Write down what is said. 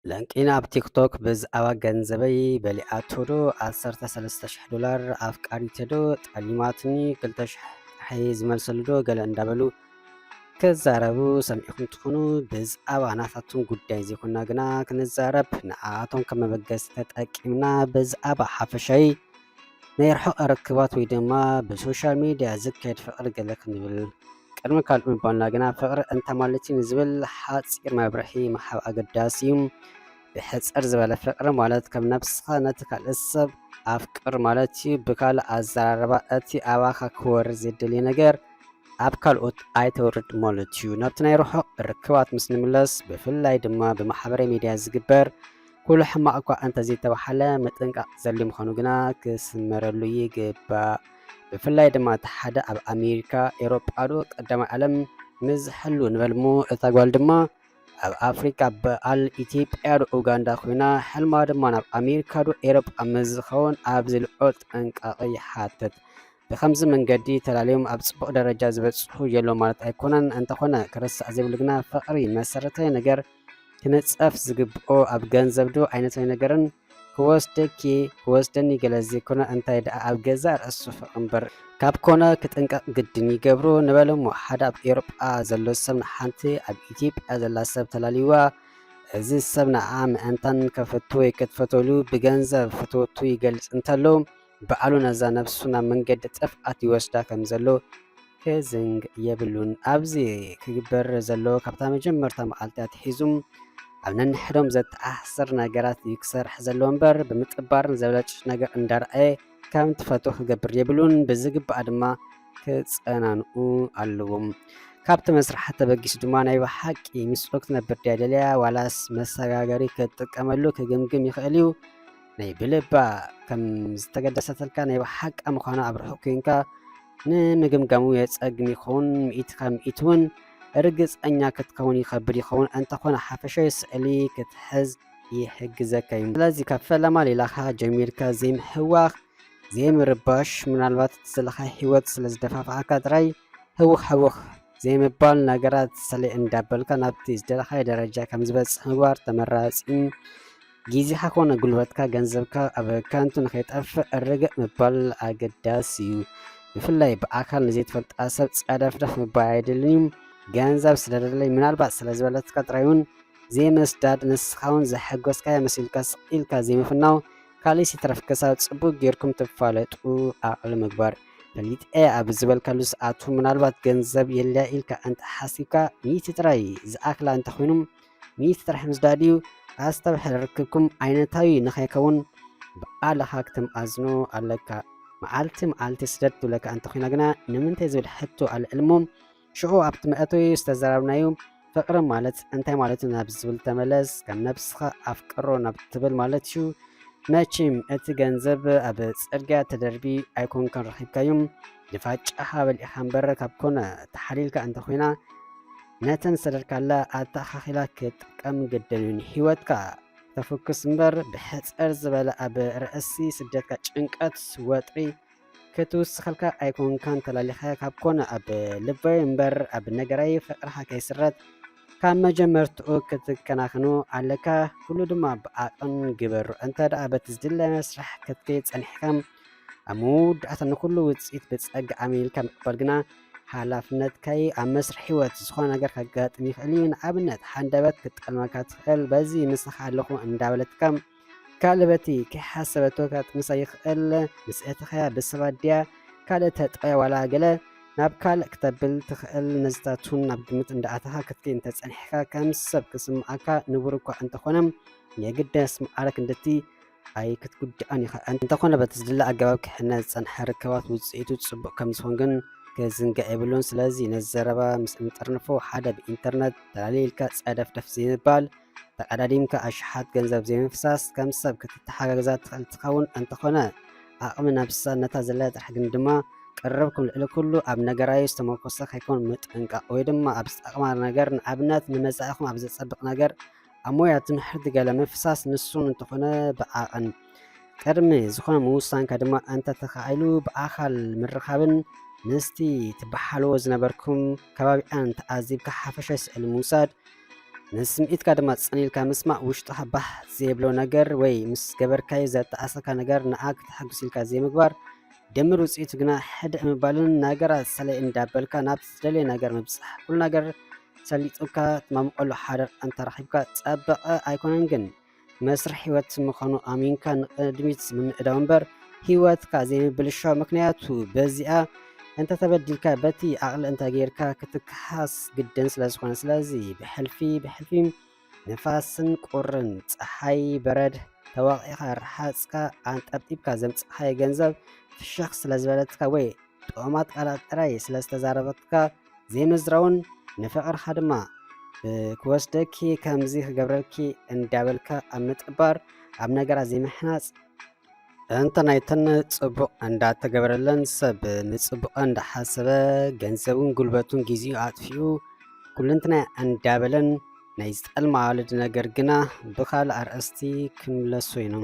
ለንቂና ኣብ ቲክቶክ ብዛዕባ ገንዘበይ በሊዓቶ ዶ ዓሰርተ ሰለስተ ሽሕ ዶላር ኣፍቃሪተ ዶ ጠሊማትኒ ክልተ ሽሕ ጥራሕ ዝመልሰሉ ዶ ገለ እንዳበሉ ክዛረቡ ሰሚዕኹም ትኾኑ። ብዛዕባ ናታቶም ጉዳይ ዘይኮና ግና ክንዛረብ ንዓኣቶም ከም መበገሲ ተጠቂምና ብዛዕባ ሓፈሻይ ናይ ርሑቕ ርክባት ወይ ድማ ብሶሻል ሚድያ ዝካየድ ፍቕሪ ገለ ክንብል። ቅድሚ ካልእ ምባልና ግና ፍቕሪ እንታይ ማለት እዩ ንዝብል ሓፂር መብርሂ ምሃብ ኣገዳሲ እዩ። ብሕፅር ዝበለ ፍቕሪ ማለት ከም ነብስኻ ነቲ ካልእ ሰብ ኣፍቅር ማለት እዩ። ብካልእ ኣዘራርባ እቲ ኣባኻ ክወርድ ዘይደሊ ነገር ኣብ ካልኦት ኣይተውርድ ማለት እዩ። ናብቲ ናይ ርሑቕ ርክባት ምስ ንምለስ ብፍላይ ድማ ብማሕበራዊ ሚድያ ዝግበር ኩሉ ሕማቕ እኳ እንተዘይተባሓለ ምጥንቃቕ ዘድሊ ምዃኑ ግና ክስመረሉ ይግባእ። ብፍላይ ድማ እቲ ሓደ ኣብ ኣሜሪካ፣ ኤውሮጳ ዶ ቀዳማይ ዓለም ምስ ዝሕሉ ንበል እሞ እታ ጓል ድማ ኣብ ኣፍሪቃ በዓል ኢትዮጵያ ዶ ኡጋንዳ ኮይና ሕልማ ድማ ናብ ኣሜሪካ ዶ ኤውሮጳ ምስ ዝኸውን ኣብዚ ልዑል ጥንቃቐ ይሓትት። ብኸምዚ መንገዲ ተላልዮም ኣብ ጽቡቕ ደረጃ ዝበጽሑ የለዉ ማለት ኣይኮነን። እንተኾነ ክርሳዕ ዘይብሉ ግና ፍቕሪ መሰረታዊ ነገር ክነጸፍ ዝግብኦ ኣብ ገንዘብ ዶ ዓይነታዊ ነገርን ክወስደኪ ክወስደኒ ገለ ዘይኮነ እንታይ ደኣ ኣብ ገዛ ርእሱ ፍቕሪ እምበር ካብ ኮነ ክጥንቀቕ ግድን ይገብሮ ንበል እሞ ሓደ ኣብ ኤውሮጳ ዘሎ ሰብ ንሓንቲ ኣብ ኢትዮጵያ ዘላ ሰብ ተላልይዋ እዚ ሰብ ንዓ ምእንታን ከፈቱ ወይ ክትፈተሉ ብገንዘብ ፍትወቱ ይገልጽ እንተሎ ባዕሉ ነዛ ነብሱ ናብ መንገዲ ጥፍኣት ይወስዳ ከም ዘሎ ክዝንግ የብሉን። ኣብዚ ክግበር ዘሎ ካብታ መጀመርታ መዓልቲ ኣትሒዙ ኣብ ነንሕዶም ዘተኣሳስር ነገራት እዩ ክሰርሕ ዘለዎ እምበር ብምጥባርን ዘብለጭልጭ ነገር እንዳርኣየ ከም ትፈትዎ ክገብር የብሉን። ብዝግባእ ድማ ክጸናንኡ ኣለዎም። ካብቲ መስርሓት ተበጊሱ ድማ ናይ ብሓቂ ምስኡ ክትነብር ድያ ደልያ ዋላስ መሰጋገሪ ክትጥቀመሉ ክግምግም ይኽእል እዩ። ናይ ብልባ ከም ዝተገደሰትልካ ናይ ብሓቃ ምዃኑ ኣብ ርሑቕ ኮይንካ ንምግምጋሙ የጸግም ይኸውን። ሚእቲ ካብ ሚእቲ እውን ርግጸኛ ክትከውን ይኸብድ ይኸውን፣ እንተኾነ ሓፈሻዊ ስእሊ ክትሕዝ ይሕግዘካ እዩ። ስለዚ ካብ ፈለማ ሌላኻ ጀሚርካ ዘይምህዋኽ፣ ዘይምርባሽ፣ ምናልባት እቲ ዘለኻዮ ህይወት ስለ ዝደፋፍኣካ ጥራይ ህውኽ ህውኽ ዘይምባል፣ ነገራት ሰለይ እንዳበልካ ናብቲ ዝደለኻዮ ደረጃ ከም ዝበጽሕ ምግባር ተመራጺ እዩ። ግዜኻ ኮነ ጉልበትካ፣ ገንዘብካ ኣብ ከንቱ ንኸይጠፍእ ርግእ ምባል ኣገዳሲ እዩ። ብፍላይ ብኣካል ንዘይትፈልጣ ሰብ ጸደፍደፍ ምባል ኣይደልን እዩ። ገንዘብ ስለ ደለይ ምናልባት ስለ ዝበለትካ ጥራይ እውን ዘይምስዳድ፣ ንስኻ እውን ዘሐጎስካዮ መሲልካ ስቕ ኢልካ ዘይምፍናው፣ ካልእስ ይትረፍ ክሳብ ጽቡቕ ጌርኩም ትፋለጡ ዓቕሊ ምግባር። ፈሊጠ ኣብ ዝበልካሉ ሰዓቱ ምናልባት ገንዘብ የድልያ ኢልካ እንተ ሓሲብካ ሚእቲ ጥራይ ዝኣክላ እንተኾይኑ ሚእቲ ጥራሕ ምስዳድ እዩ። ኣስተብሕል ርክብኩም ዓይነታዊ ንኸይከውን ባዕልኻ ክትምኣዝኖ ኣለካ። መዓልቲ መዓልቲ ስደድ ትብለካ እንተኾይና ግና ንምንታይ ዝብል ሕቶ ኣልዕል እሞ ሽዑ ኣብቲ መእተዊ ዝተዘራረብናዮ ፍቕሪ ማለት እንታይ ማለት እዩ ናብ ዝብል ተመለስ። ከም ነብስኻ ኣፍቅሮ ናብ ትብል ማለት እዩ። መቸም እቲ ገንዘብ ኣብ ጽርግያ ተደርቢ ኣይኮንካን ረኺብካዮ፣ ንፋጫኻ በሊዕኻ እምበር ካብ ኮነ ተሓሊልካ እንተኾይና ነተን ዝሰደድካላ ኣተኣኻኺላ ክትጥቀም ግድን እዩ። ንህይወትካ ተፍኩስ እምበር ብሕጽር ዝበለ ኣብ ርእሲ ስደትካ ጭንቀት ወጥሪ ክትውስኸልካ ኣይኮንካን ተላሊኻ ካብ ኮነ ኣብ ልባዊ እምበር ኣብ ነገራዊ ፍቕርኻ ከይስረት ካብ መጀመርትኡ ክትከናኸኖ ኣለካ። ኩሉ ድማ ብዓቕን ግበሩ። እንተ ደኣ በቲ ዝድለ መስርሕ ክትከይድ ጸኒሕካ ኣብ መወዳእታ ንኹሉ ውጽኢት ብጸጋ ኣሚንካ ምቕባል ግና ሓላፍነትካይ ኣብ መስርሕ ህይወት ዝኾነ ነገር ከጋጥም ይኽእል እዩ። ንኣብነት ሓንደበት ክትጠልመካ ትኽእል። በዚ ምሳኻ ኣለኹ እንዳበለትካ ካልእ በቲ ከይሓሰበቶ ከጥንሳ ይኽእል። ምስ እህትኻያ ብሰባት ድያ ካልእ ተጠውያ ዋላ ገለ ናብ ካልእ ክተብል ትኽእል። ነዚታቱን ናብ ግምት እንዳኣተኻ ክትከይ እንተጸኒሕካ ከም ሰብ ክስምዓካ ንቡር እኳ እንተኾነ የግደስ ማዕረ ክንድቲ ኣይክትጉድኣን ኢኻ። እንተኾነ በቲ ዝድለ ኣገባብ ክሕነ ዝጸንሐ ርክባት ውጽኢቱ ጽቡቕ ከም ዝኾን ግን ክዝንጋዕ የብሉን። ስለዚ ነዚ ዘረባ ምስ እንጥርንፎ ሓደ ብኢንተርነት ተላሊልካ ጸደፍደፍ ዘይምባል ተቐዳዲምካ ኣሽሓት ገንዘብ ዘይምፍሳስ ከም ሰብ ክትተሓጋገዛ ትኽእል ትኸውን። እንተኾነ ዓቕሚ ነብሳ ነታ ዘላ ጥራሕ ግን ድማ ቅርብኩም ልዕሊ ኩሉ ኣብ ነገራዊ ዝተመርኮሰ ከይኮን ምጥንቃቕ ወይ ድማ ኣብ ዝጠቕማ ነገር ንኣብነት ንመጻኢኹም ኣብ ዘጸብቕ ነገር ኣብ ሞያ ትምህርቲ ገለ ምፍሳስ ንሱን እንተኾነ ብዓቐን ቅድሚ ዝኾነ ምውሳንካ ድማ እንተተኻኢሉ ብኣኻል ምርኻብን ምስቲ ትበሓልዎ ዝነበርኩም ከባቢኣን ተዓዚብካ ሓፈሻዊ ስእሊ ምውሳድ ንስምዒትካ ድማ ጽን ኢልካ ምስማዕ፣ ውሽጥኻ ባህ ዘይብሎ ነገር ወይ ምስ ገበርካዮ ዘተኣሰካ ነገር ንኣ ክተሓጉስ ኢልካ ዘይምግባር፣ ድምር ውጽኢቱ ግና ሕድእ ምባልን ነገራት ሰለይ እንዳበልካ ናብ ትደልዮ ነገር ምብጻሕ። ኩሉ ነገር ሰሊጡካ ትማምቀሉ ሓደር እንተረኺብካ ጸበቐ ኣይኮነን፣ ግን መስርሕ ህይወት ምዃኑ ኣሚንካ ንቕድሚት ምምዕዳው እምበር ህይወትካ ዘይምብልሻው። ምክንያቱ በዚኣ እንተተበዲልካ በቲ ዓቕሊ እንተገይርካ ክትከሓስ ግድን ስለ ዝኾነ፣ ስለዚ ብሕልፊ ብሕልፊ ንፋስን ቁርን ጸሓይ በረድ ተዋቒኻ ረሓጽካ ኣንጠብጢብካ ዘምጻኻዮ ገንዘብ ፍሸኽ ስለ ዝበለትካ ወይ ጥዑማት ቃላት ጥራይ ስለ ዝተዛረበትካ ዘይምዝራውን ንፍቕርኻ ድማ ክወስደኪ ከምዚ ክገብረልኪ እንዳበልካ ኣብ ምጥባር ኣብ ነገራት ዘይምሕናጽ እንተ ናይተን ጽቡቕ እንዳተገበረለን ሰብ ንጽቡቕ እንዳሓሰበ ገንዘቡን ጉልበቱን ጊዜኡ ኣጥፊኡ ኩልንትና እንዳበለን ናይ ዝጠልማ ኣዋልድ ነገር ግና ብኻልእ ኣርእስቲ ክንምለሶ ኢና።